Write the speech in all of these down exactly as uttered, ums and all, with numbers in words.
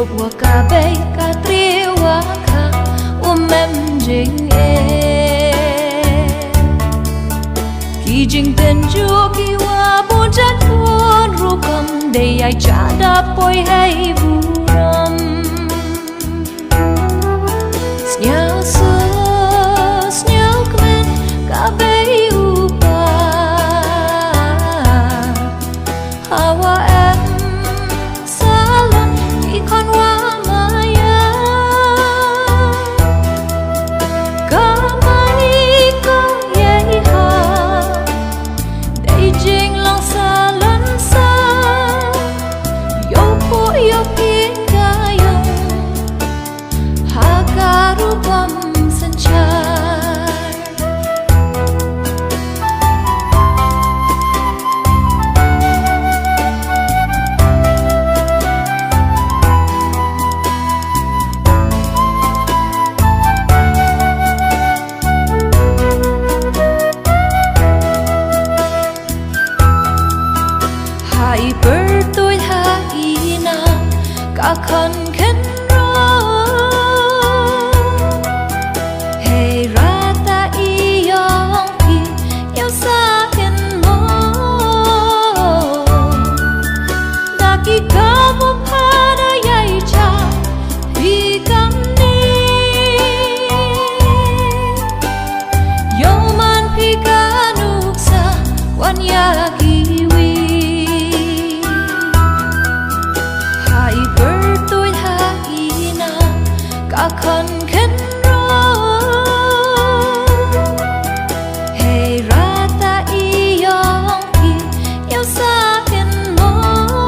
Wa ka bei ka trei wa ka u mem jingeh. Ki jingtynjuh ki wa bun jait bun rukom dei ai cha da poi hei burom. Sniaw sa, sniaw kmen ka bei u pa. Hawa em salon i khon wa maya. Ka mai ko yei ha. Dei jinglong salon sa. Yo po yo kin ka yo. Ha ka rukom synshar. Ha i pyrtuid ha i na ka khon kynroh. Hei rata i yong phi ïa sa kynmoh. Da ki kabu phada ïai cha phi kam ni. Ïoh man phi ka nuksa wan ïa kiwi. Ha i pyrtuid ha i na ka khon kynroh. Hei rata i yong phi ïa sa kynmoh.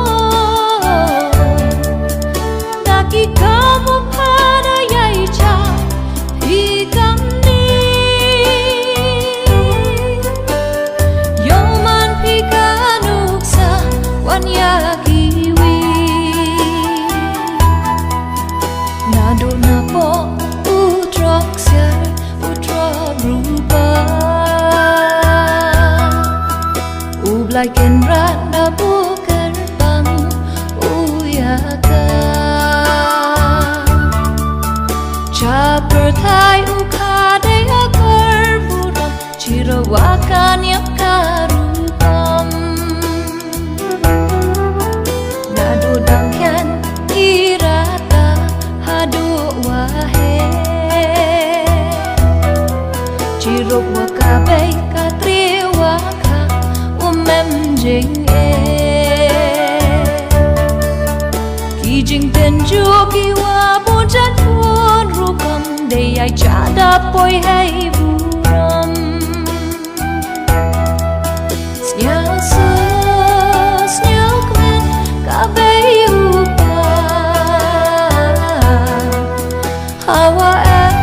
Da ki kabu phada ïai cha phi kam ni. Ïoh man phi ka nuksa wan ïa kiwi. Naduh napoh u trok siar u trok rupa. U Blai Kynrad na buh kyrpang u ïa ka. Cha pyrthai u kha dei ha kor burom. Chirup wa kan ïa ka rukom. Naduh dang khan i rata haduh wa he. Chirup wa ka bei ka trei wa ka u mem jingeh. Ki jingtynjuh ki wa bun jait bun rukom dei ai cha da poi hei burom. Sniaw sa, sniaw kmen ka bei u pa. Hawa em